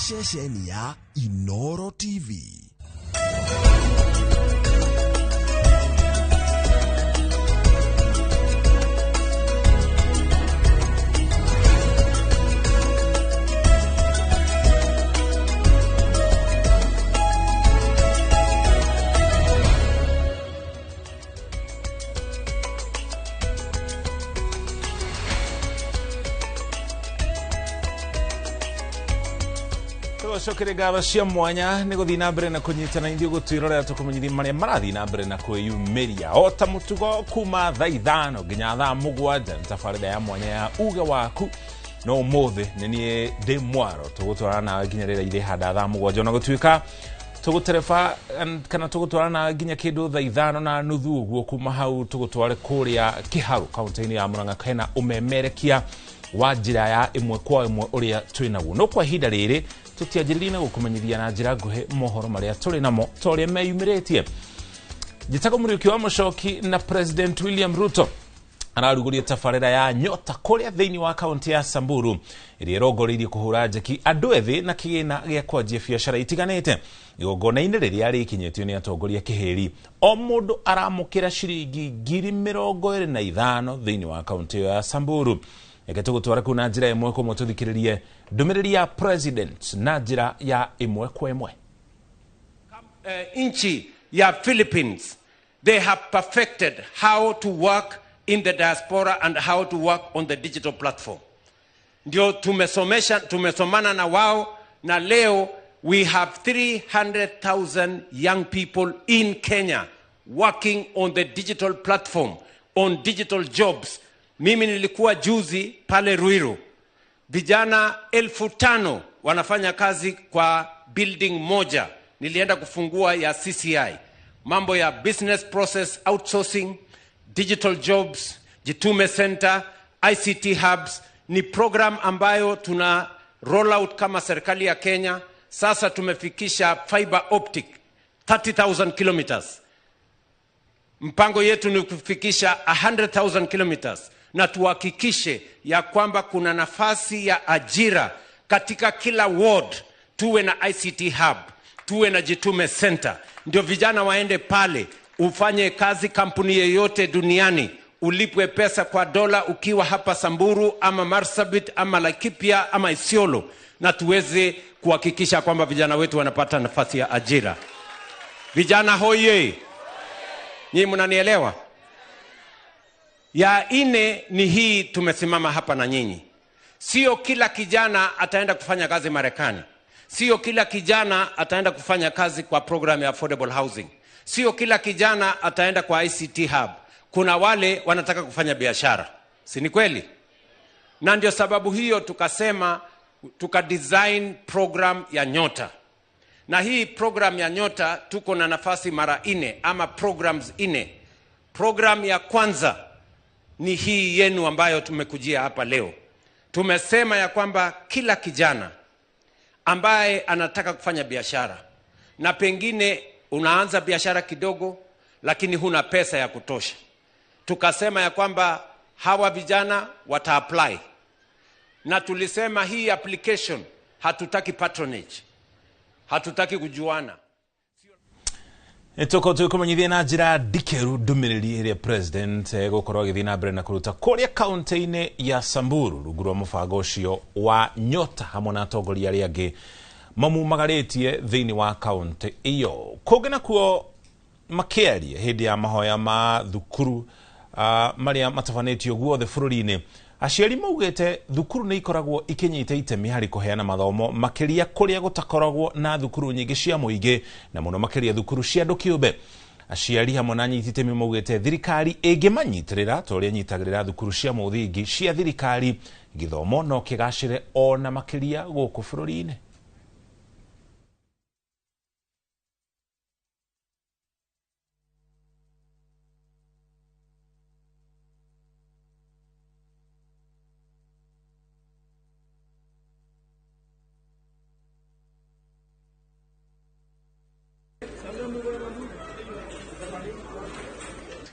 Ceceni ya Inoro TV. Tũgũcokeria ngatho cia mwanya nĩ gũthiĩ na mbere na kũnyitana ithuĩ gũtwĩrorera tũkũmenyithia marĩa marathiĩ na mbere na kwĩyumĩria o ta mũtugo kuma thaa 5 nginya thaa 7 nĩ tabarĩra ya mwanya ya uge waku. No ũmũthĩ nĩ niĩ ndĩ mwaro tũgũtwarana nawe nginya rĩrĩa irĩhanda thaa 7, ona gũtuĩka tũgũtereba kana tũgũtwarana nawe nginya kĩndũ thaa 5:30 ũguo. Kuma hau tũgũtware kũrĩa Kĩharũ kaũntĩ-inĩ ya Murang'a hena ũmemerekia wa njĩra ya ĩmwe kwa ĩmwe ũrĩa twĩ naguo. No kwa ihinda rĩrĩ tũtianjĩrĩrie na gũkũmenyithia na njĩra nguhĩ mohoro marĩa tũrĩ namo ta ũrĩa meyumĩrĩtie. Njĩtagwo Mũriũki wa Mũcoki. Na President William Ruto ararugũria tabarĩra ya Nyota kũrĩa thĩinĩ wa kaunti ya Samburu ĩrĩa ĩrongoreirie kũhũra njeki andũ ethĩ na kĩgĩna gĩa kwanjia biacara itiganĩte. Igongona-inĩ rĩrĩa rĩkinyĩtio nĩ atongoria kĩhĩri, o mũndũ aramũkĩra ciringi 25,000 thĩinĩ wa kaunti ĩyo ya Samburu. Reke tũgũtwara kũu na njĩra ĩmwe kwa ĩmwe tũthikĩrĩrie ndũmĩrĩri ya president na njĩra ya ĩmwe kwa ĩmwe. Nchi ya Philippines, they have perfected how to work in the diaspora and how to work on the digital platform. Ndio tumesomesha, tumesomana na wao, na leo we have 300,000 young people in Kenya working on the digital platform, on digital jobs. Mimi nilikuwa juzi pale Ruiru, vijana 5,000 wanafanya kazi kwa building moja. Nilienda kufungua ya CCI, mambo ya business process outsourcing, digital jobs, Jitume Center, ICT hubs. Ni program ambayo tuna roll out kama serikali ya Kenya. Sasa tumefikisha fiber optic 30,000 kilometers. Mpango yetu ni kufikisha 100,000 kilometers na tuhakikishe ya kwamba kuna nafasi ya ajira katika kila ward. Tuwe na ICT hub, tuwe na Jitume Center, ndio vijana waende pale, ufanye kazi kampuni yeyote duniani, ulipwe pesa kwa dola ukiwa hapa Samburu ama Marsabit ama Laikipia ama Isiolo, na tuweze kuhakikisha kwamba vijana wetu wanapata nafasi ya ajira. Vijana hoye! Nyinyi mnanielewa? Ya ine ni hii, tumesimama hapa na nyinyi. Sio kila kijana ataenda kufanya kazi Marekani. Sio kila kijana ataenda kufanya kazi kwa program ya affordable housing. Sio kila kijana ataenda kwa ICT hub. Kuna wale wanataka kufanya biashara. Si ni kweli? Na ndio sababu hiyo tukasema tuka design program ya Nyota. Na hii program ya Nyota tuko na nafasi mara 4 ama programs 4. Program ya kwanza ni hii yenu ambayo tumekujia hapa leo. Tumesema ya kwamba kila kijana ambaye anataka kufanya biashara, na pengine unaanza biashara kidogo lakini huna pesa ya kutosha, tukasema ya kwamba hawa vijana wata apply. Na tulisema hii application hatutaki patronage, hatutaki kujuana. Nĩtũkorwo tũgĩkũmenyithia na njĩra ndikĩru ndũmĩrĩri ĩrĩa president egũkorwo agĩthiĩ na mbere na kũruta kũrĩa kaunti-inĩ ya Samburu rungu rwa mũbango ũcio wa Nyota hamwe na atongoria arĩa angĩ mamumagarĩtie thĩinĩ wa kaunti ĩyo. Kũngĩ nakuo makĩaria hĩndĩ ya mahoya ma thukuru marĩa matabanĩtio guothe bũrũri-inĩ, aciari maugĩte thukuru nĩ ikoragwo ikinyita itemi harĩ kũheana mathomo makĩria kũrĩa gũtakoragwo na thukuru nyingĩ cia mũingĩ na mũno makĩria thukuru cia andũ kĩũmbe. Aciari hamwe na anyiti itemi maugĩte thirikari ĩngĩmanyitĩrĩra ta ũrĩa ĩnyitagĩrĩra thukuru cia mũthingi cia thirikari, gĩthomo no kĩgacĩre ona makĩria gũkũ bũrũri-inĩ.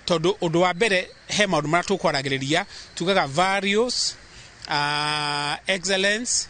Tondu undu wa mbere he maundu maria tukwaragiriria tugaga values, excellence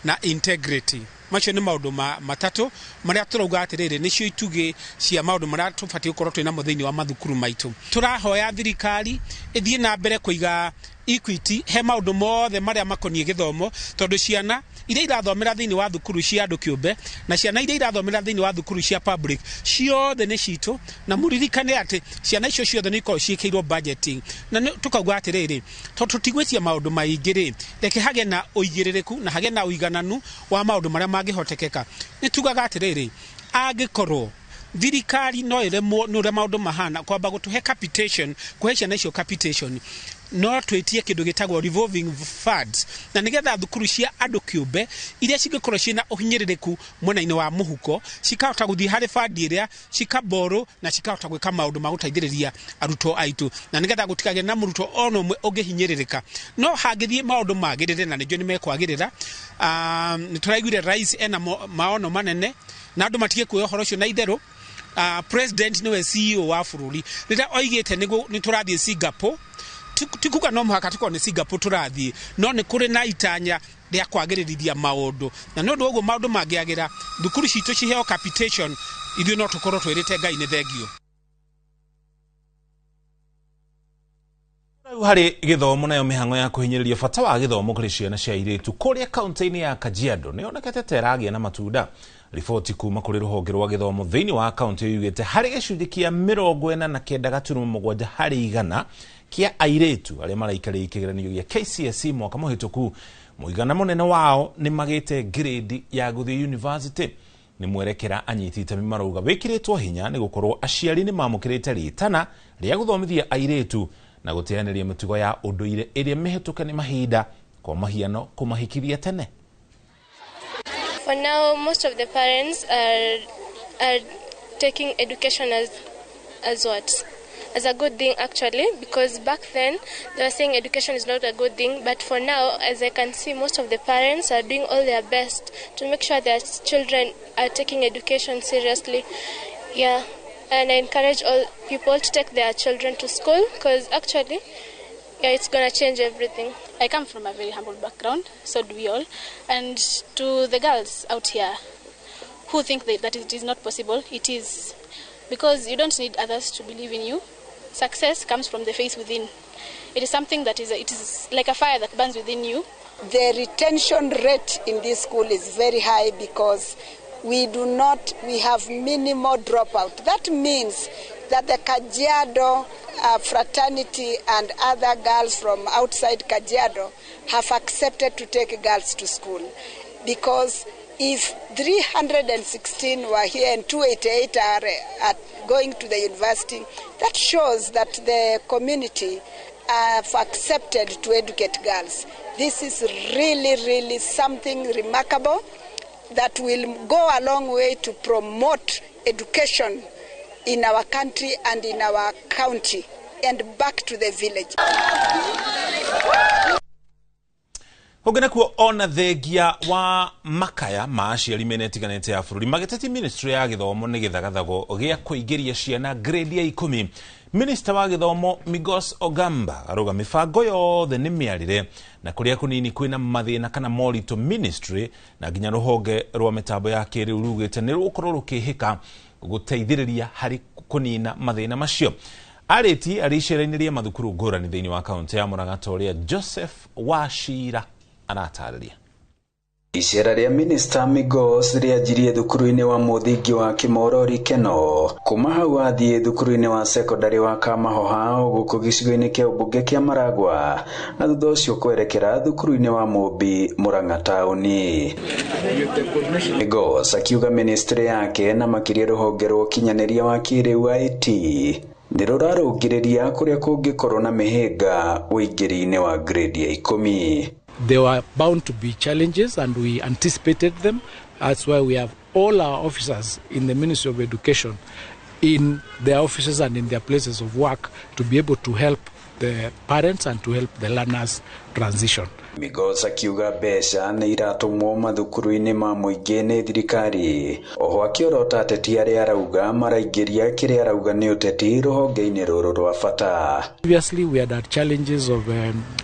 na integrity. Macio nĩ maũndũ matatũ marĩa tũrauga atĩrĩrĩ nĩcio itugĩ cia maũndũ marĩa tũbatiĩ gũkorwo twĩ namo thĩinĩ wa mathukuru maitũ. Tũrahoya thirikari ĩthiĩ na mbere kũiga equity he maũndũ mothe marĩa makoniĩ gĩthomo, tondũ ciana iria irathomera thĩinĩ wa thukuru cia andũ kĩũmbe na ciana iria irathomera thĩinĩ wa thukuru cia public ciothe nĩ citũ, na mũririkane atĩ ciana icio ciothe nĩ ikoragwo ciĩkĩirwo budgeting. Na tũkauga atĩrĩrĩ, tondũ tũtigwĩtia maũndũ maingĩ rĩ, reke hagĩe na ũigĩrĩrĩku na hagĩe na ũigananu wa maũndũ marĩa mangĩhotekeka. Nĩ tugaga atĩrĩrĩ, angĩkorwo thirikari no ĩremwo nĩ ũrĩa maũndũ mahana kwamba gũtũhe capitation, kũhe ciana icio capitation, no twĩtie kĩndũ gĩtagwo revolving funds, na nĩgetha thukuru cia andũ kĩũmbe iria cingĩkorwo ciĩna ũhinyĩrĩrĩku mwena-inĩ wa mũhuko cikahota gũthiĩ harĩ fund ĩrĩa cikaborrow na cikahota gwĩka maũndũ ma gũteithĩrĩria arutwo aitũ, na nĩgetha gũtikagĩe na mũrutwo ona ũmwe ũngĩhinyĩrĩrĩka. No hangĩthiĩ maũndũ magĩrĩre, na nĩnjũĩ nĩ mekwagĩrĩra, nĩ tũraiguire rais ena maono manene na andũ matige kuoya ũhoro ũcio na itherũ. President nĩwe CEO wa bũrũri, rĩrĩa oigĩte nĩ tũrathiĩ Singapore, ti kuga no mũhaka tũkorwo nĩ Singapore tũrathiĩ, no nĩ kũrĩ na itanya rĩa kwagĩrĩrithia maũndũ, na nĩ ũndũ ũguo maũndũ mangĩagĩra thukuru citũ ciheo capitation, ithuĩ no tũkorwo twĩrĩte Ngai nĩ thengio. Rĩu harĩ gĩthomo nayo mĩhang'o ya kũhinyĩrĩria bata wa gĩthomo kũrĩ ciana cia airĩtu kũrĩa kaunti-inĩ ya Kajiado nĩ yonekete ta ĩragĩa na matunda. Riboti kuma kũrĩ rũhonge rwa gĩthomo thĩinĩ wa kaunti ĩyo yugĩte harĩ gĩcunjĩ kĩa 49.7 harĩ igana kĩa airĩtu arĩa maraikarĩire kĩgeranio gĩa KCSE mwaka mũhĩtũku, mũigana mũnene wao nĩ magĩte grade ya gũthiĩ university. Nĩ mwerekera anyiti itemi marauga wĩkĩrĩtwo hinya nĩ gũkorwo aciari nĩ mamũkĩrĩte rĩtana rĩa gũthomithia airĩtu na gũteanĩria mĩtugo ya ũndũire ĩrĩa mĩhĩtũke nĩ mahinda, kwa mahiano kũmahikithia tene. For now, most of the parents are taking education as what? As a good thing, actually, because back then they were saying education is not a good thing, but for now, as I can see, most of the parents are doing all their best to make sure their children are taking education seriously. Yeah, and I encourage all people to take their children to school, because actually, yeah, it's gonna change everything. I come from a very humble background, so do we all. And to the girls out here who think that it is not possible, it is. Because you don't need others to believe in you. Success comes from the faith within. It is something that is, it is like a fire that burns within you. The retention rate in this school is very high because we have minimal dropout. That means that the Kajiado fraternity and other girls from outside Kajiado have accepted to take girls to school. Because if 316 were here and 288 are going to the university, that shows that the community have accepted to educate girls. This is really, really something remarkable that will go a long way to promote education in our country and in our county and back to the village. Hũngĩ nakuo ona thengia wa makaya ma aciari mĩena ĩtiganĩte ya bũrũri magĩtetia ministry ya gĩthomo nĩ gĩthagathago gĩa kũingĩria ciana grade ya 10. Minista wa gĩthomo Migos Ogamba arauga mĩbango yothe nĩ mĩarĩre na kũrĩa kũnini kwĩna mathĩna kana moritũ ministry na nginya rũhonge rwa mĩtambo ya kĩrĩu rugĩte nĩ rũgũkorwo rũkĩhĩka gũteithĩrĩria harĩ kũnina mathĩna macio. Arĩti arĩ icera-inĩ rĩa mathukuru ngũrani thĩinĩ wa kaunti ya Murang'a ta ũrĩa Joseph Wachira aratarĩria. Icera rĩa Minista Migos rĩanjirie thukuru-inĩ wa mũthingi wa Kimorori Keno, kuma hau athiĩ thukuru-inĩ wa sekondari wa Kamahoha gũkũ gĩcigo-inĩ kĩa ũmbunge kĩa Maragwa, na thutha ũcio kwerekera thukuru-inĩ wa Mũmbi Murang'a taũni. Migos akiuga ministry yake na makĩria rũhonge rwa ũkinyanĩria wa kĩrĩu IT nĩ rũrarũngĩrĩria kũrĩa kũngĩkorwo na mĩhĩnga ũingĩri-inĩ wa grade ya 10. There were bound to be challenges and we anticipated them. That's why we have all our officers in the Ministry of Education in their offices and in their places of work to be able to help the parents and to help the learners transition. Migos akiuga mbeca nĩ iratũmwo mathukuru-inĩ ma mũingĩ nĩ thirikari, oho akĩorota ateti arĩa arauga maraingĩria kĩrĩa arauga nĩ ũteti rũhonge-inĩ rũrũ rwa bata. Previously we had had challenges of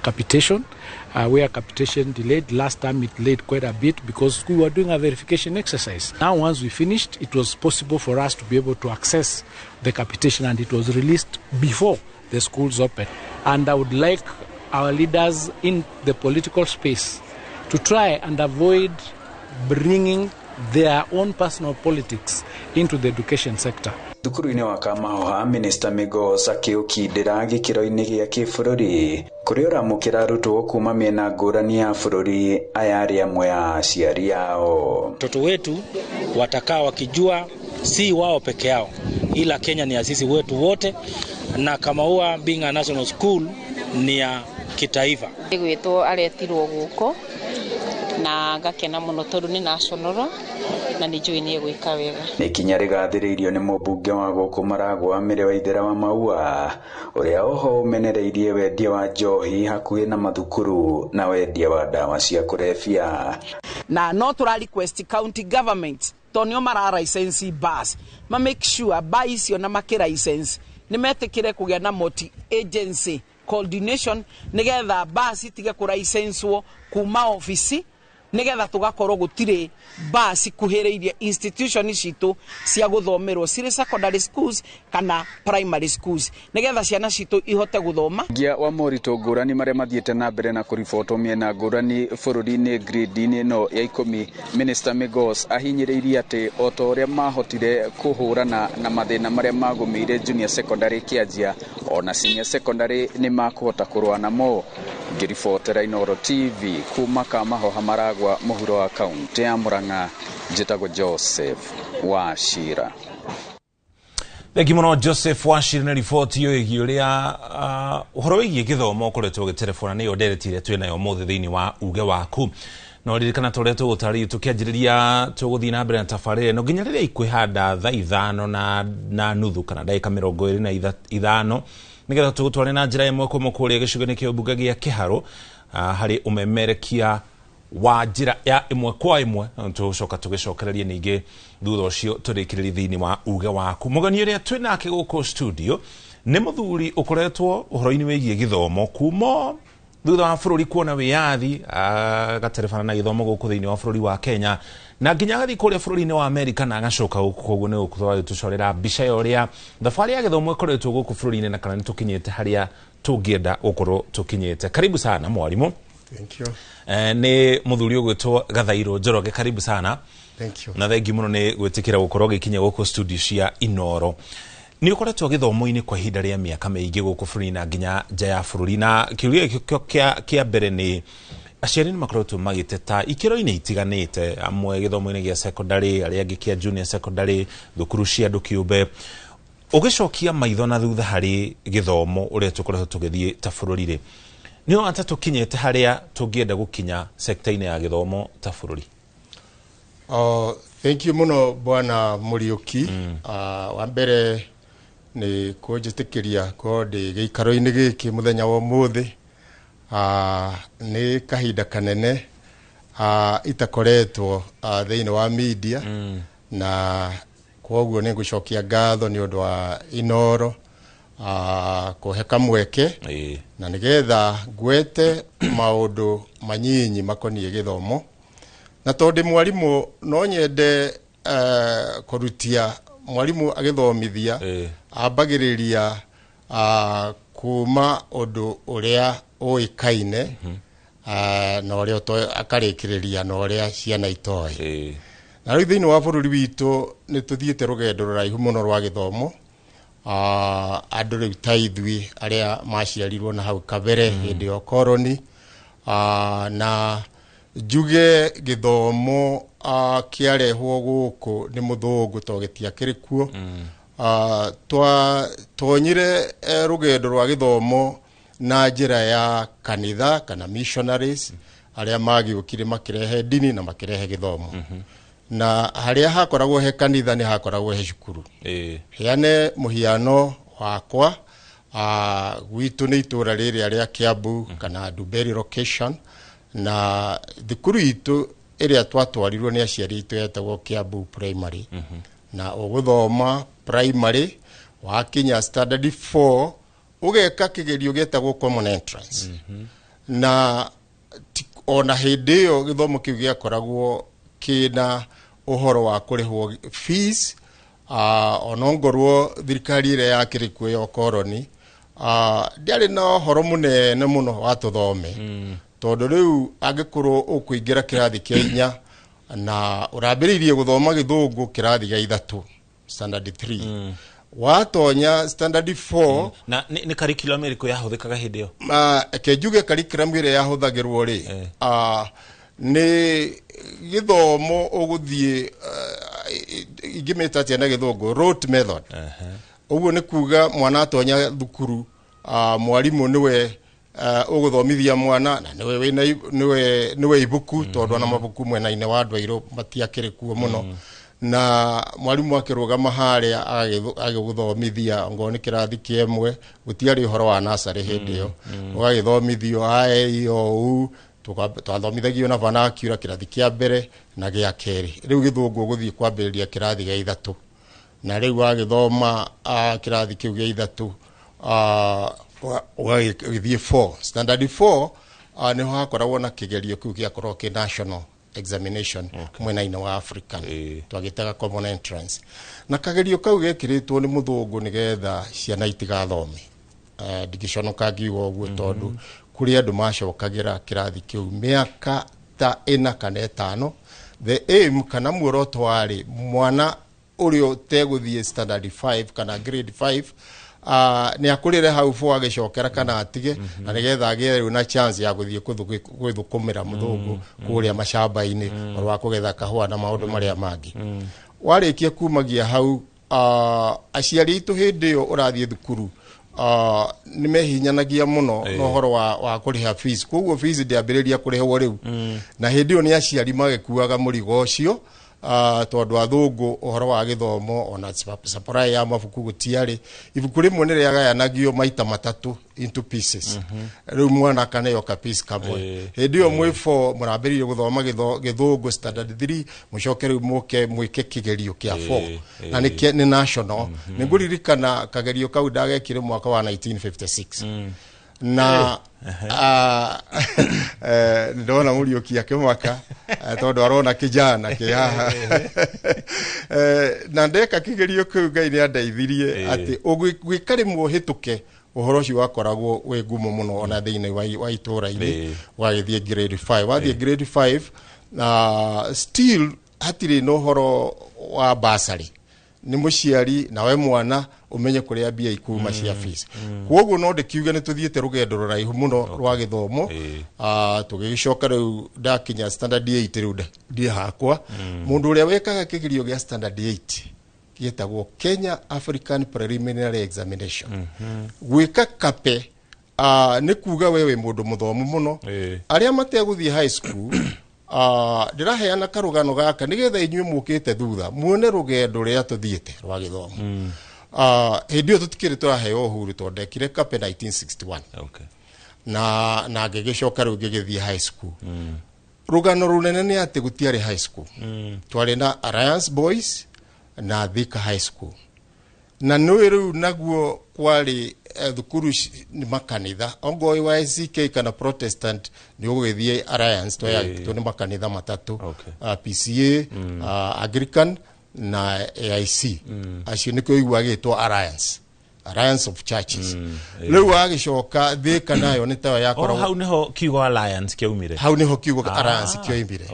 capitation. where capitation delayed. Last time it delayed quite a bit because we were doing a verification exercise. Now once we finished, it was possible for us to be able to access the capitation, and it was released before the schools opened. And I would like our leaders in the political space to try and avoid bringing their own personal politics into the education sector. Thukuru-inĩ wa Kamahoha, Minister Migos akĩũkindĩra gĩkĩro-inĩ gĩa kĩbũrũri kũrĩa ũramũkĩra arutwo kuma mĩena ngũrani ya bũrũri aya arĩ amwe a aciari ao. Watoto wetu watakaa wakijua si wao peke yao, ila Kenya ni ya sisi wetu wote, na Kamaua being a national school ni ya kitaifa. Gwĩtwo aretirwo gũkũ na ngakena mũno tondũ nĩ national na nĩ njũĩ nĩ egwĩka wega. Nĩ ikinya rĩgathĩrĩirio nĩ mũmbunge wa gũkũ Maragwa Mĩrĩ Waithera wa Maua ũrĩa oho ũmenereirie wendia wa njohi hakuhĩ na mathukuru na wendia wa ndawa cia kũrebia. Na no tũra request county government tondũ nĩo mara license bus ma make sure bus icio na makĩ license nĩ metĩkĩre kũgĩa na multi agency coordination nĩgetha bus itige kũ license kuma ofici nigetha tugakorwo gutire basi kuhĩrĩirie institution citũ cia gũthomerwo cirĩ secondary schools kana primary schools nigetha ciana citũ ihote gũthoma. Ngia wa moritũ ngũrani marĩa mathiĩte na mbere na kũribotwo mĩena ngũrani bũrũri-inĩ grade-inĩ ĩno ya 10, Minister Migos ahinyĩrĩirie atĩ o ta ũrĩa mahotire kũhũrana na mathĩna marĩa magũmĩire junior secondary kĩanjia, ona senior secondary nĩ makũhota kũrũa namo. Ngĩribotera Inooro TV kuma Kamahoha Maragwa mũhuro wa kaunti ya Murang'a, njĩtagwo Joseph Wachira. Thengi mũno Joseph Wachira na riboti ĩyo ĩgiĩ ũrĩa ũhoro wĩgiĩ gĩthomo ũkoretwo ũgĩterebona nĩyo nderetire twĩ nayo ũmũthĩ thĩinĩ wa uge waku. No ririkana ta ũrĩa tũgũtarĩria tũkĩanjĩrĩria tũgũthiĩ na mbere na tabarĩra ĩno nginya rĩrĩa ikwĩhanda thaa 5 na nuthu kana ndagĩka 25 nĩgetha tũgũtware na njĩra ĩmwe kwa ĩmwe kũrĩa gĩcigo-inĩ kĩa mbunge gĩa Kĩharũ harĩ ũmemerekia wa njĩra ya ĩmwe kwa ĩmwe tũgũcoka tũgĩcokererie ningĩ thutha ũcio tũrĩkĩrĩrie thĩinĩ wa uge waku. Mũgeni ũrĩa twĩ nake gũkũ studio nĩ mũthuri ũkoretwo ũhoro-inĩ wĩgiĩ gĩthomo kuma thutha wa bũrũri kuona wĩyathi, agaterebana na gĩthomo gũkũ thĩinĩ wa bũrũri wa Kenya na nginya agathiĩ kũrĩa bũrũri-inĩ wa Amerika na agacoka gũkũ. Koguo nĩ gũkorwo agĩtũcorera mbica ya ũrĩa thabarĩ ya gĩthomo ĩkoretwo gũkũ bũrũri-inĩ na kana nĩ tũkinyĩte harĩa tũngĩenda gũkorwo tũkinyĩte. Karibu sana mwalimu. Thank you. Nĩ mũthuri ũgwĩtwo Gathairũ Njoroge, karibu sana. Thank you. Na thengi mũno nĩ gwĩtĩkĩra gũkorwo ũgĩkinya gũkũ studio cia Inooro. Nĩ ũkoretwo gĩthomo-inĩ kwa ihinda rĩa mĩaka mĩingĩ gũkũ bũrũri na nginya nja ya bũrũri, na kĩũria gĩkĩ kĩa mbere nĩ aciari nĩ makoretwo magĩteta ikĩro-inĩ itiganĩte, amwe gĩthomo-inĩ gĩa secondary, arĩa angĩ kĩa junior secondary, thukuru cia andũ kĩũmbe. Ũgĩcokia maitho na thutha harĩ gĩthomo ũrĩa tũkoretwo tũgĩthiĩ ta bũrũri rĩ, nĩ ata tũkinyĩte harĩa tũngĩenda gũkinya sekta-inĩ ya gĩthomo ta bũrũri? Thank you mũno Bwana Mũriũki. Wa mbere nĩ kũnjĩtĩkĩria korwo ndĩ gĩikaro-inĩ gĩkĩ mũthenya wa ũmũthĩ. Nĩ kahinda kanene itakoretwo thĩinĩ wa media, na kwoguo nĩ ngũcokia ngatho nĩ ũndũ wa Inooro kũhe kamweke na nĩgetha ngwete maũndũ manyinyi makoniĩ gĩthomo. Na tondũ mwarimũ no nyende kũrutia mwarimu agĩthomithia ambagĩrĩria kuma ũndũ ũrĩa ũĩkaine na ũrĩa akarĩkĩrĩria na ũrĩa ciana itoĩ. Na rĩu thĩinĩ wa bũrũri witũ nĩ tũthiĩte rũgendo rũraihu mũno rwa gĩthomo. Andũ rĩu ta ithuĩ arĩa maciarirwo na hau kabere hĩndĩ ya ũkoroni, na njuge gĩthomo kĩarehwo gũkũ nĩ mũthũngũ to gĩtiakĩrĩ kuo. Twatonyire rũgendo rwa gĩthomo na njĩra ya kanitha kana missionaries arĩa magĩũkire makĩrehe ndini na makĩrehe gĩthomo. Na harĩa hakoragwo he kanitha nĩ hakoragwo he cukuru. Heane mũhiano wakwa, gwitũ nĩ itũra rĩrĩa rĩa Kiambu kana Dumberi location, na thukuru itũ ĩrĩa twatwarirwo nĩ aciari aitũ yetagwo Kiambu Primary. Na ũgũthoma primary wakinya standard 4 ũgeka kĩgerio gĩtagwo common entrance. Na Ona hĩndĩ ĩyo gĩthomo kĩu gĩakoragwo kĩna ũhoro wa kũrĩhwo fees, onongorwo thirikari ĩrĩa yakĩrĩ kuo ya ũkoroni ndĩarĩ na ũhoro mũnene mũno wa tũthome, tondũ rĩu angĩkorwo ũkũingĩra kĩrathi kĩa inya na ũrambĩrĩirie gũthoma gĩthũngũ kĩrathi gĩa ithatũ, standard 3, watonya standard 4. Na nĩ curriculum ĩrĩkũ yahũthĩkaga hĩndĩ ĩyo? Reke njuge curriculum ĩrĩa yahũthagĩrwo rĩ, nĩ gĩthomo ũgũthiĩ, ingĩmĩta atĩa na gĩthũngũ, rote method. Ũguo nĩ kuga mwana atonya thukuru, mwarimũ nĩwe ũgũthomithia mwana na nĩwe wĩna nĩwe ibuku, tondũ ona mabuku mwena-inĩ wa andũ airũ matiakĩrĩ kuo mũno, na mwarimũ akĩrũgama harĩa agĩgũthomithia ongorwo nĩ kĩrathi kĩa ĩmwe. Gũtiarĩ ũhoro wa nursery hĩndĩ ĩyo. Ũgagĩthomithio a e i o u, twathomithagio na vernacular kĩrathi kĩa mbere na gĩa kerĩ. Rĩu gĩthũngũ ũgũthiĩ kwambĩrĩria kĩrathi gĩa ithatũ, na rĩu wagĩthoma kĩrathi kĩu gĩa ithatũ, ũgagĩthiĩ 4, standard 4, nĩho hakoragwo na kĩgerio kĩu gĩakoragwo kĩ national examination mwena-inĩ wa African, twagĩtaga common entrance. Na kagerio kau gekĩrĩtwo nĩ mũthũngũ nĩgetha ciana itigathome. Ndingĩconoka ngiuga ũguo, tondũ kũrĩ andũ macokagĩra kĩrathi kĩu mĩaka ta 4 kana 5. The aim kana muoroto warĩ mwana ũrĩa ũtegũthiĩ standard 5 kana grade 5 nĩ akũrĩre hau fo agĩcokera kana atige, na nĩgetha agĩe rĩu na chance ya gũthiĩ gwĩthũkũmĩra mũthũngũ kũrĩa macamba-inĩ, ũhoro wa kũgetha kahũa na maũndũ marĩa mangĩ. Warĩkia kumagia hau, aciari aitũ hĩndĩ ĩyo ũrathiĩ thukuru nĩ mehinyanagia mũno na ũhoro wa kũrĩha fees. Koguo fees ndĩambĩrĩria kũrĩhwo rĩu, na hĩndĩ ĩyo nĩ aciari magĩkuaga mũrigo ũcio, tondũ athũngũ ũhoro wa gĩthomo ona supply ya mabuku gũtiarĩ. Ibuku rĩmwe nĩ rĩagayanagio maita matatũ into pieces, rĩu mwana akaneo ka piece kamwe. Hĩndĩ ĩyo mwĩ 4 mũrambĩrĩirie gũthoma gĩthũngũ standard 3, mũcoke rĩu mũke mwĩke kĩgerio kĩa 4, na nĩ national. Nĩ ngũririkana kagerio kau ndagekire mwaka wa 1956 na ndona Mũriũki akĩmaka, tondũ arona kijana kĩ haha. Na ndeka kĩgerio kĩu, Ngai nĩ andeithirie atĩ gwĩka rĩmwe ũhĩtũke. Ũhoro ũcio wakoragwo wĩ ngumo mũno ona thĩinĩ wa itũũra-inĩ. Ũgagĩthiĩ grade 5, wathiĩ grade 5 na still hatirĩ na ũhoro wa bursary. Nĩ mũciari nawe mwana ũmenye kũrĩa mbia ikuma cia fees. Koguo no ndĩkiuge nĩ tũthiĩte rũgendo rũraihu mũno rwa gĩthomo. Tũgĩgĩcoka rĩu ndakinya standard 8, rĩu ndiĩ hakwa mũndũ ũrĩa wekaga kĩgerio gĩa standard 8 gĩtagwo Kenya African Preliminary Examination. Gwĩka kape nĩ kuga we wĩ mũndũ mũthomu mũno. Arĩa mategũthiĩ high school, ndĩraheana karũgano gaka nĩgetha inyuĩ mũkĩte thutha muone rũgendo rũrĩa tũthiĩte rwa gĩthomo. Hĩndĩ ĩyo tũtikĩrĩ tũraheo uhuru, tondũ ndekire kape 1961 na ngĩgĩcoka rĩu ngĩgĩthiĩ high school. Rũgano rũnene nĩ atĩ gũtiarĩ high school. Twarĩ na Alliance Boys na Thika High School, na nĩ rĩu naguo kwarĩ thukuru nĩ makanitha. Ongorwo wa ACK kana Protestant nĩ ũgũgĩthiĩ Alliance. Twayagĩtwo nĩ makanitha matatũ, PCA, Anglican na AIC. Acio nĩkĩo igua gĩtwo Alliance, Alliance of Churches. Rĩu wagĩcoka Thika nayo nĩ tayo O yakoragwo. Hau niho kiugo alliance kĩaumire? Hau niho kiugo alliance kĩoimire.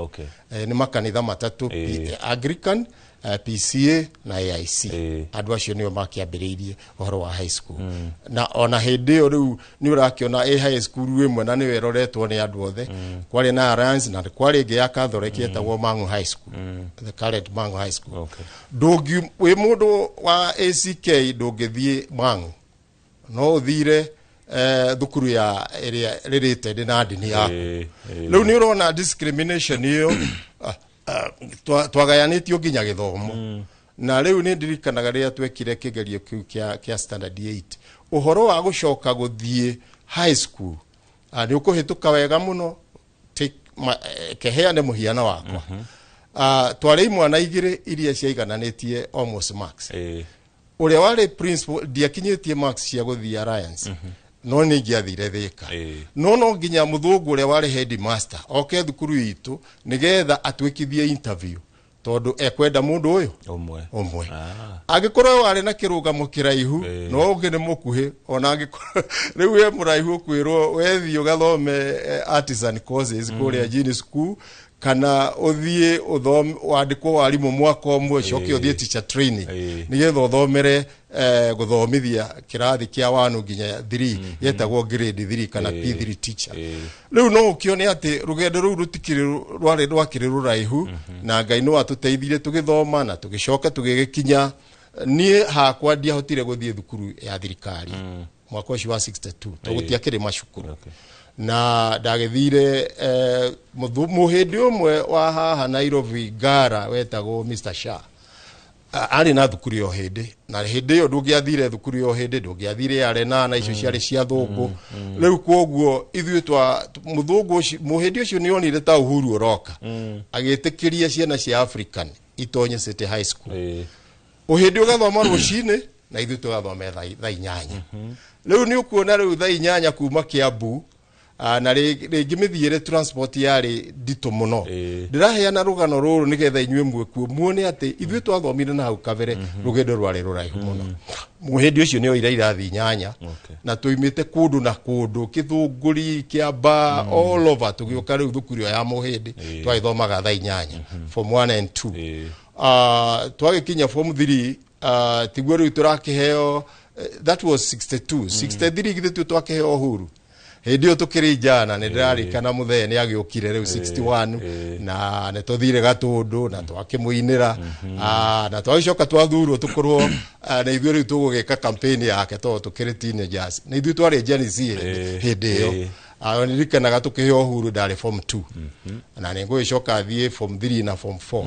Nĩ makanitha matatũ, Anglican, PCA na AIC. Andũ acio nĩo makĩambĩrĩirie ũhoro wa high school. Na ona hĩndĩ ĩyo rĩu nĩ ũrakĩona ĩ high school ĩmwe na nĩyo ĩroretwo nĩ andũ othe. Kwarĩ na Alliance na kwarĩ ĩngĩ ya Catholic yetagwo Mang'u High School, the current Mang'u High School. Ndũngi wĩ mũndũ wa ACK ndũngĩthiĩ Mang'u, no ũthire thukuru ya ĩrĩa rĩrĩte na ndini yaku. Rĩu nĩ ũrona discrimination ĩyo, twagayanĩtio nginya gĩthomo. Na rĩu nĩ ndirikanaga rĩrĩa twekire kĩgerio kĩu kĩa standard 8, ũhoro wa gũcoka gũthiĩ high school, nĩ ũkũhĩtũka wega mũno. Keheane mũhiano wakwa, twarĩ imwana igĩrĩ iria ciaigananĩtie almost marks. Ũrĩa warĩ principal ndiakinyĩtie marks cia gũthiĩ Alliance. No nĩ ingĩathire Thĩka, no nginya mũthũngũ ũrĩa warĩ headmaster oke thukuru itũ nĩgetha atwĩkithie interview, tondũ ekwenda mũndũ ũyũ ũmwe. Ũmwe. Angĩkorwo warĩ na kĩrũgamo kĩraihu, no ũngĩ nĩ mũkuhĩ, ona angĩkorwo rĩu we mũraihu, ũkwĩrwo wethiĩ ũgathome artisan courses kũrĩa Jini School, kana ũthiĩ ũthome wandĩkwo warimũ mwaka ũmwe, ũcoke ũthiĩ teacher training nĩgetha ũthomere gũthomithia kĩrathi kĩa 1 nginya 3, yetagwo grade 3 kana P3 teacher. Rĩu no ũkĩone atĩ rũgendo rũu rũtikĩrĩ rwarĩ rwakĩrĩ rũraihu, na Ngai no atũteithirie tũgĩthoma na tũgĩcoka tũgĩgĩkinya. Niĩ hakwa ndiahotire gũthiĩ thukuru ya thirikari mwaka ũcio wa 62 tondũ gũtiakĩrĩ macukuru, na ndagĩthire mũhĩndĩ ũmwe wa haha Nairobi Ngara wetagwo Mr. Shah. Arĩ na thukuru ya hĩndĩ, na hĩndĩ ĩyo ndũngĩathire thukuru ya hĩndĩ, ndũngĩathire ya Renana, icio ciarĩ cia thũngũ. Rĩu kwoguo ithuĩ twa mũthũngũ ũcio, mũhĩndĩ ũcio nĩ onire ta Uhuru ũroka, agĩtĩkĩria ciana cia African itonye City High School. Ũhĩndĩ ũgathoma rũcinĩ na ithuĩ tũgathome thaa 8. Rĩu nĩ ũkuona rĩu thaa 8 kuma Kiambu, na rĩngĩ mĩthiĩre transport yarĩ nditũ mũno. Ndĩraheana rũgano rũrũ nĩgetha inyuĩ mwĩkuo muone atĩ ithuĩ twathomire na hau kabere rũgendo rwarĩ rũraihu mũno. Mũhĩndĩ ũcio nĩ oire irathi 8 na tũimĩte kũndũ na kũndũ, Kĩthũngũri, Kĩamba, all over, tũgĩũka rĩu thukuru ĩyo ya mũhĩndĩ twagĩthomaga thaa 8 form 1 and 2. Twagĩkinya form 3, tiguo rĩu tũrakĩheo, that was 62, 63 githĩ tuo twakĩheo Uhuru. Hĩndĩ ĩyo tũkĩrĩ njana, nĩ ndĩrarikana mũthee nĩ agĩũkire rĩu 61, na nĩ tũthire Gatũndũ na twakĩmũinĩra. Na twagĩcoka twathurwo tũkorwo na ithuĩ rĩu tũgũgĩka campaign yake tondũ tũkĩrĩ teenagers, na ithuĩ twarĩ Gen Z hĩndĩ ĩyo. Ndirikanaga tũkĩheo Uhuru ndarĩ form 2, na nĩ ngũgĩcoka thiĩ form 3 na form 4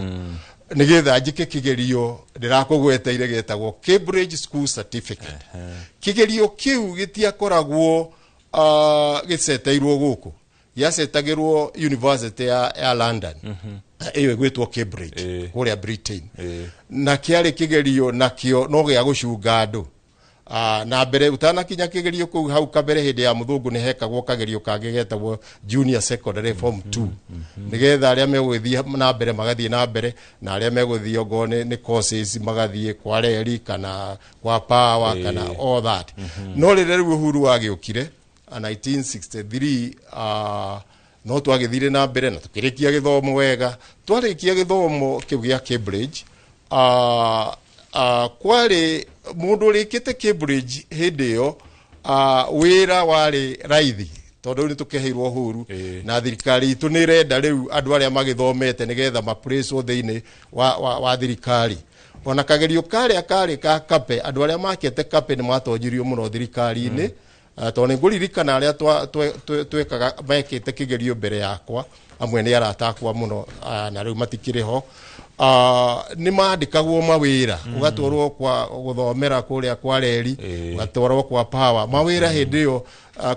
nĩgetha njĩke kĩgerio ndĩrakũgweteire gĩtagwo Cambridge School Certificate. Kĩgerio kĩu gĩtiakoragwo gĩceteirwo gũkũ, gĩacetagĩrwo university ya London ĩyo ĩgwĩtwo Cambridge kũrĩa Britain, na kĩarĩ kĩgerio nakĩo no gĩa gũcunga andũ. Na mbere utanakinya kĩgerio kũu, hau kabere hĩndĩ ya mũthũngũ nĩ hekagwo kagerio kangĩ getagwo junior secondary form 2, nĩgetha arĩa megũgĩthiĩ na mbere magathiĩ na mbere, na arĩa megũthiĩ ongorwo nĩ courses magathiĩ kwa reri kana kwa power kana all that. No rĩrĩa rĩu Uhuru wagĩũkire 1963, no twagĩthire na mbere na tũkĩrĩkia gĩthomo wega. Twarĩkia gĩthomo kĩu gĩa Cambridge, kwarĩ mũndũ ũrĩkĩte Cambridge hĩndĩ ĩyo, wĩra warĩ raithi tondũ rĩu nĩ tũkĩheirwo Uhuru na thirikari itũ nĩ ĩrenda rĩu andũ arĩa magĩthomete nĩgetha maplacewo thĩinĩ wa thirikari. Ona kagerio karĩa karĩ ka kape, andũ arĩa makĩte kape nĩ matonyirio mũno thirikari-inĩ. Tondũ nĩ ngũririkana arĩa twekaga mekĩte kĩgerio mbere yakwa, amwe nĩ arata akwa mũno, na rĩu matikĩrĩ ho, nĩ mandĩkagwo mawĩra, ũgatwarwo kwa gũthomera kũrĩa kwa reri, ũgatwarwo kwa power. Mawĩra hĩndĩ ĩyo,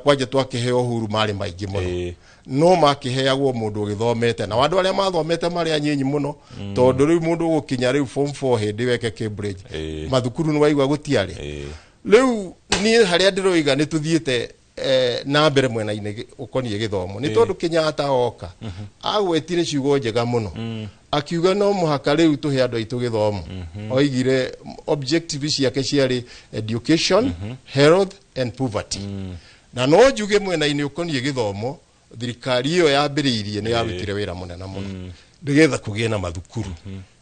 kwanja twakĩheo Uhuru, marĩ maingĩ mũno, no makĩheagwo mũndũ ũgĩthomete, na andũ arĩa mathomete marĩ anyinyi mũno, tondũ rĩu mũndũ ũgũkinya rĩu form 4 hĩndĩ ĩyo eke Cambridge, mathukuru nĩ waigua gũtiarĩ. Rĩu niĩ harĩa ndĩroiga nĩ tũthiĩte na mbere mwena-inĩ ũkoniĩ gĩthomo nĩ tondũ Kenyatta oka agwetire ciugo njega mũno, akiuga no mũhaka rĩu tũhe andũ aitũ gĩthomo. Oigire objective ciake ciarĩ education, health and poverty, na no njuge mwena-inĩ ũkoniĩ gĩthomo thirikari ĩyo yambĩrĩirie nĩ yarutire wĩra mũnene mũno nĩgetha kũgĩe na mathukuru.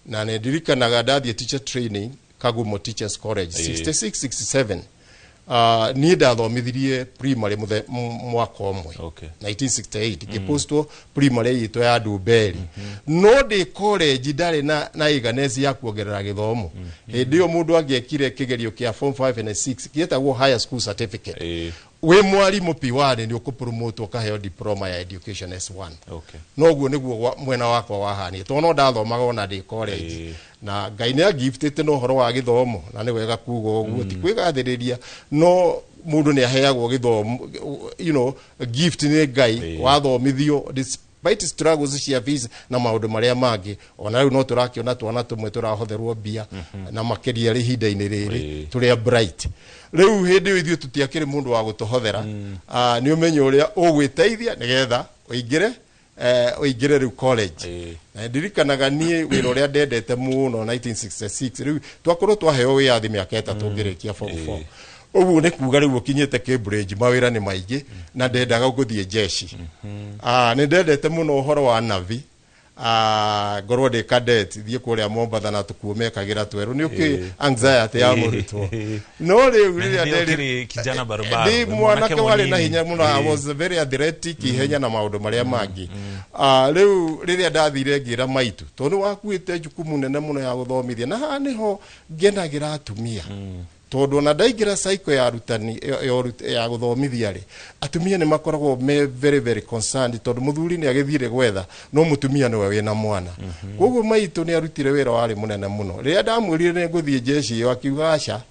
Na nĩ ndirikanaga ndathiĩ teacher training Kagumo Teachers College 66 67, niĩ ndathomithirie primary mwaka ũmwe 1968, ngĩpostwo primary itũ ya Ndumberi. No ndĩ college ndarĩ na iganesi ya kuongerera gĩthomo. Hĩndĩ ĩyo mũndũ angĩekire kĩgerio kĩa form 5 and 6 gĩetagwo higher school certificate, wĩ mwarimũ P1 nĩ ũkũpromotwo ũkaheo diploma ya education S1. Noguo nĩguo mwena wakwa wahanire, tondũ no ndathomaga ona ndĩ college, na Ngai nĩ angiftĩte na ũhoro wa gĩthomo, na nĩ wega kuga ũguo, ti kwĩgathĩrĩria, no mũndũ nĩ aheagwo gĩthomo, gift nĩ Ngai, wathomithio despite Despite struggles cia fees na maũndũ marĩa mangĩ, ona rĩu no tũrakĩona twana tũmwe tũrahotherwo mbia, na makĩria ihinda-inĩ rĩrĩ tũrĩa bright. Rĩu hĩndĩ ĩyo ithuĩ tũtiakĩrĩ mũndũ wa gũtũhothera. Nĩ ũmenyo ũrĩa ũgwĩteithia nĩgetha ũingĩre rĩu college. Na ndirikanaga niĩ wĩra ũrĩa ndendete mũno 1966, rĩu twakorwo twaheo wĩyathi mĩaka 3 ngĩrĩkia form 4. Ũguo nĩ kuga rĩu ũkinyĩte Cambridge, mawĩra nĩ maingĩ, na ndendaga gũthiĩ jeshi. Nĩ ndendete mũno ũhoro wa navi, ngorwo ndĩ cadet, thiĩ kũrĩa Mombatha na tũkuo mekagĩra twerũ, nĩ ũkĩ anxiety ya mũrutwo. No rĩu rĩrĩa ndĩ kijana barobaro, ndĩ mwanake warĩ na hinya mũno, I was very athletic, ihenya na maũndũ marĩa mangĩ. Rĩu rĩrĩa ndathire ngĩra maitũ, tondũ nĩ wakuĩte jukumu nene mũno ya gũthomithia, na haha nĩho ngenagĩra atumia, tondũ ona ndaingĩra cycle ya arutani ya gũthomithia rĩ, atumia nĩ makoragwo me very very concerned, tondũ mũthuri nĩ agĩthire gwetha, no mũtumia nĩwe wĩna mwana. Koguo maitũ nĩ arutire wĩra warĩ mũnene mũno. Rĩrĩa ndamwĩrire nĩ ngũthiĩ jeshi ĩyo, akiuga aca,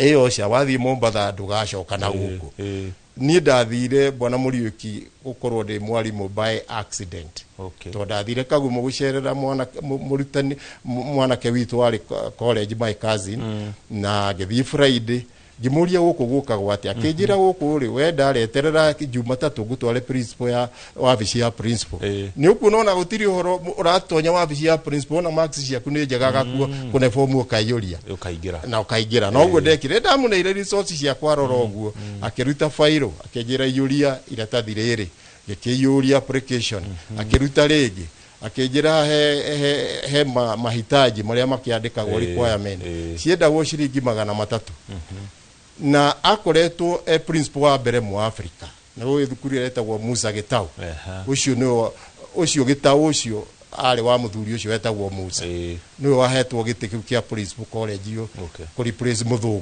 ĩyo aca, wathiĩ Mombatha ndũgacoka na gũkũ. Niĩ ndathire, bwana Mũriũki, gũkorwo ndĩ mwarimũ by accident, tondũ ndathire Kagumo gũcerera mwana mũrutani, mwanake witũ warĩ college, my cousin, na ngĩthiĩ Friday, ngĩmũria gũkũ gũkagwo atĩa, akĩnjĩra gũkũ rĩ, we ndareterera Jumatatũ ngũtware principal ya wabici ya principal. Nĩ ũkuona ona gũtirĩ ũhoro ũratonya wabici ya principal, ona marks ciaku nĩ njega, gakuo kũne fomu ũkaiyũria ũkaingĩra. Na ũkaingĩra. Na ũguo ndekire, ndamũneire resources ciakwa, rora ũguo, akĩruta fairo, akĩnjĩra iyũria iratathi rĩrĩ, ngĩkĩiyũria application. Akĩruta rĩngĩ, akĩnjĩra he mahitaji marĩa makĩandĩkagwo, requirement ciendagwo ciringi 300. Na akoretwo e principal wa mbere mu Africa, na ũyũ thukuru ĩretagwo Musa Gitau. Ũcio nĩwe ũcio Gitau, ũcio arĩ wa mũthuri ũcio wetagwo Musa, nĩwe wahetwo gĩtĩ kĩu kĩa principal college ĩyo kũ replace mũthũngũ.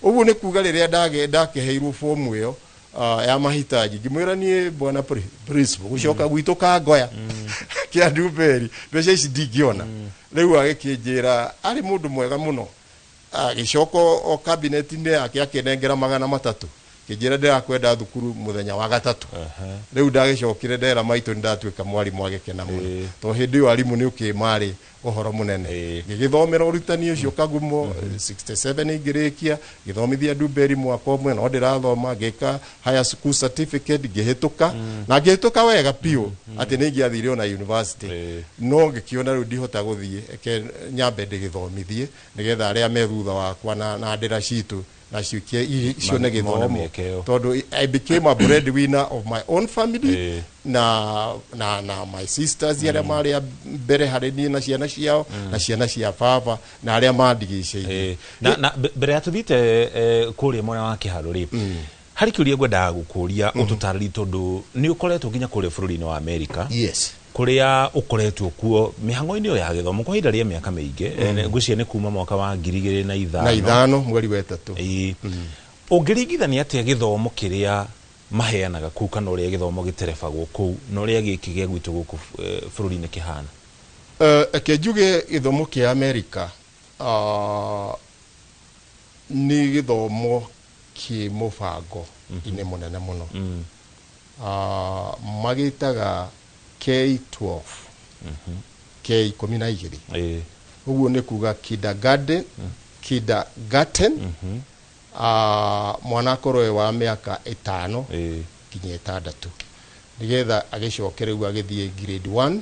Ũguo nĩ kuga rĩrĩa ndakĩheirwo fomu ĩyo ya mahitaji, ngĩmwĩra niĩ, bwana principal, gũcoka gwitũ Kangoya kĩa Ndumberi, mbeca ici ndingĩona. Rĩu agĩkĩnjĩra, arĩ mũndũ mwega mũno, agĩcoka o cabinet-inĩ yake akĩnengera 300, kĩnjĩra ndĩrakwenda thukuru mũthenya wa gatatũ. Rĩu ndagĩcokire ndera maitũ nĩ ndatuĩka mwarimũ, agĩkena mũno, tondũ hĩndĩ ĩyo arimũ nĩ ũkĩ marĩ ũhoro mũnene. Ngĩgĩthomera ũrutani ũcio Kagumo 67, ngĩrĩkia, ngĩthomithia Ndumberi mwaka ũmwe, no ndĩrathoma, ngĩka higher school certificate, ngĩhĩtũka, na ngĩhĩtũka wega biũ atĩ nĩ ingĩathire ona university, no ngĩkĩona rĩu ndihota gũthiĩ, eke nyambe ndĩgĩthomithie nĩgetha arĩa me thutha wakwa na ndĩra citũ nacio cione mone gĩthomo mĩeke ĩyo. Tondũ I became a breadwinner of my own family na my sisters arĩa marĩ a mbere harĩ niĩ, na ciana ciao, na ciana cia baba, na arĩa mandigicĩirie. Na mbere ya tũthiĩte kũrĩa mwena wa kĩharo rĩ, harĩ kĩũria ngwendaga gũkũria ũtũtarĩrie, tondũ nĩ ũkoretwo nginya kũrĩa bũrũri-inĩ wa Amerika, kũrĩa ũkoretwo kuo mĩhang'o-inĩ ĩyo ya gĩthomo kwa ihinda rĩa mĩaka mĩingĩ. Ngwĩciria nĩ kuma mwaka wa ngiri igĩrĩ na ithano. Na ithano mweri wa ĩtatũ. Ũngĩringithania atĩa gĩthomo kĩrĩa maheanaga kũu, kana ũrĩa gĩthomo gĩterebagwo kũu, na ũrĩa gĩkĩ gĩa gwitũ gũkũ bũrũri-inĩ kĩhana? Reke njuge gĩthomo kĩa Amerika nĩ gĩthomo kĩ mũbango-inĩ mũnene mũno. Magĩtaga K12, K12. Ũguo nĩ kuga kindergarten, mwana akorwo e wa mĩaka 5 nginya 6, nĩgetha agĩcoke rĩu agĩthiĩ grade 1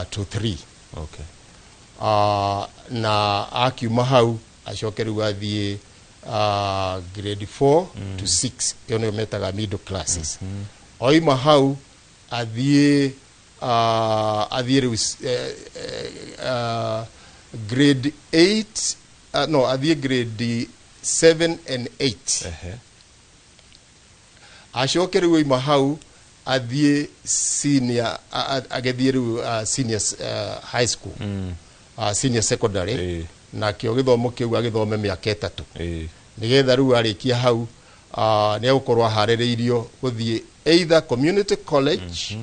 to 3. Na akiuma hau acoke rĩu athiĩ grade 4 to 6, ĩyo nĩyo metaga middle classes. Oima hau athiĩ rĩu grade 8, no athiĩ grade 7 and 8. Acoke rĩu oima hau athiĩ senior, agĩthiĩ rĩu senior high school, senior secondary, nakĩo gĩthomo kĩu agĩthome mĩaka 3, nĩgetha rĩu arĩkia hau nĩ egũkorwo aharĩrĩirio gũthiĩ either community college,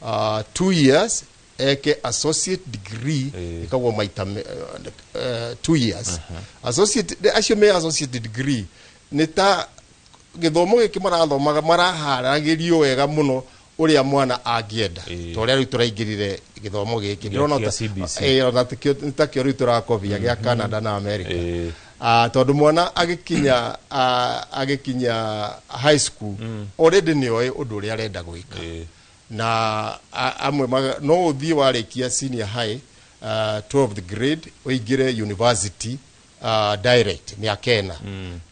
2 years, eke associate degree, ĩkagwo maita 2 years associate. Acio me associate degree nĩ ta gĩthomo gĩkĩ marathomaga, maraharagĩrio wega mũno. Ũrĩa mwana angĩenda, ta ũrĩa rĩu tũraingĩrire gĩthomo gĩkĩ, ndĩrona Gĩa CBC. Ona nĩ takĩo rĩu tũrakobia gĩa Canada na America. Tondũ mwana agĩkinya high school, already nĩ oĩ ũndũ ũrĩa arenda gwĩka. Na amwe no ũthiĩ warĩkia senior high, 12th grade, ũingĩre university direct mĩaka 4,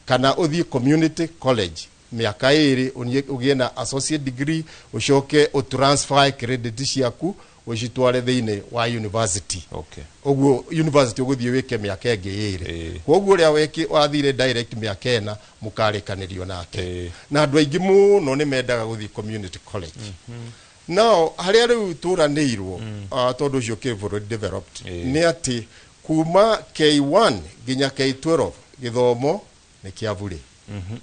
kana ũthiĩ community college mĩaka 2, ũgĩe na associate degree, ũcoke ũtransfer credit ciaku ũcitware thĩinĩ wa university. Ũguo university ũgũthiĩ wĩke mĩaka ĩngĩ 2. Koguo ũrĩa wathire direct mĩaka 4, mũkarĩkanĩrio nake. Na andũ aingĩ mũno nĩ mendaga gũthiĩ community college. Now harĩa rĩu tũranĩirwo, tondũ ũcio kĩ bũrũri developed, nĩ atĩ kuma K1 nginya K12 gĩthomo nĩ kĩa bure.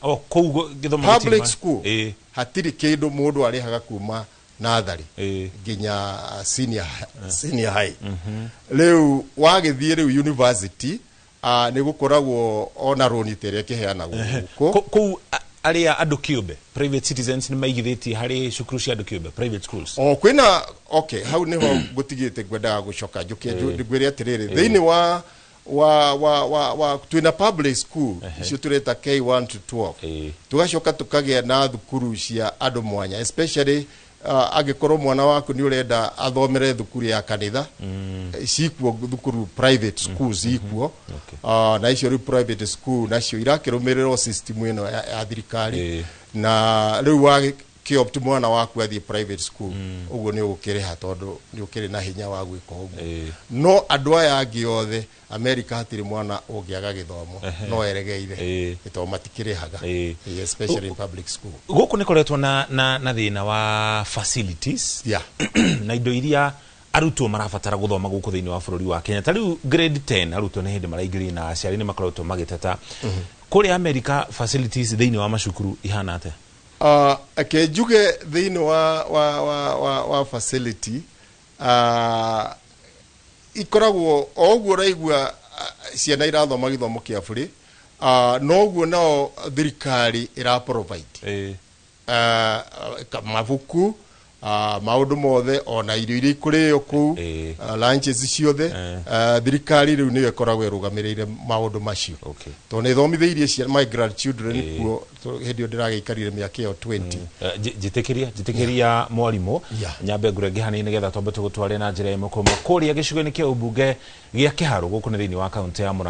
O kũu gĩthomo Public gĩtirĩ school hatirĩ kĩndũ mũndũ arĩhaga kuma natharĩ nginya senior high. Rĩu wagĩthiĩ rĩu university, nĩ gũkoragwo ona rũni ta ĩrĩa ĩkĩheanagwo gũkũ. Kũu arĩa andũ kĩũmbe, private citizens, nĩ maigithĩtie harĩ cukuru cia andũ kĩũmbe, private schools? O kwĩna, okay, hau nĩho ngũtigĩte, ngwendaga gũcoka njũke ngwĩre atĩrĩrĩ, thĩinĩ wa twĩna public school icio tũreta K1 to 12, tũgacoka tũkagĩa na thukuru cia andũ mwanya, especially angĩkorwo mwana waku nĩ ũrenda athomere thukuru ya kanitha, cikuo thukuru, private schools ikuo. Na icio rĩu private school nacio irakĩrũmĩrĩra o system ĩno ya thirikari. Na rĩu wakĩopt mwana waku athiĩ private school, ũguo nĩ ũgũkĩrĩha tondũ nĩ ũkĩrĩ na hinya wa gwĩka ũguo. No andũ aya angĩ othe, America hatirĩ mwana ũngĩaga gĩthomo no eregeire, tondũ matikĩrĩhaga, especially in public school. Gũkũ nĩ koretwo na thĩna wa facilities na indo iria arutwo marabatara gũthoma gũkũ thĩinĩ wa bũrũri wa Kenya. Ta rĩu grade 10 arutwo nĩ hĩndĩ maraingĩrire na aciari nĩ makoretwo magĩteta. Kũrĩa America facilities thĩinĩ wa macukuru ihana atĩa? Eke njuge thĩinĩ wa facility ikoragwo o ũguo ũraigua, ciana irathoma gĩthomo kĩa bũrĩ, noguo nao thirikari ĩra provide mabuku, maũndũ mothe, ona irio iria ikũrĩo kũu, lunches ciothe. Thirikari rĩu nĩyo ĩkoragwo ĩrũgamĩrĩire maũndũ macio, tondũ nĩ ĩthomithĩirie ciana, my grandchildren kuo hĩndĩ ĩyo ndĩragĩikarire mĩaka ĩyo 20. Njĩtĩkĩria mwarimũ nyambe ngũrenge hanini nĩgetha twambe tũgũtware na njĩra ĩmwe kwa ĩmwe kũrĩa gĩcigo-inĩ kĩa ũmbunge gĩa Kĩharũ gũkũ nĩ thĩinĩ wa kaũntĩ ya Murang'a.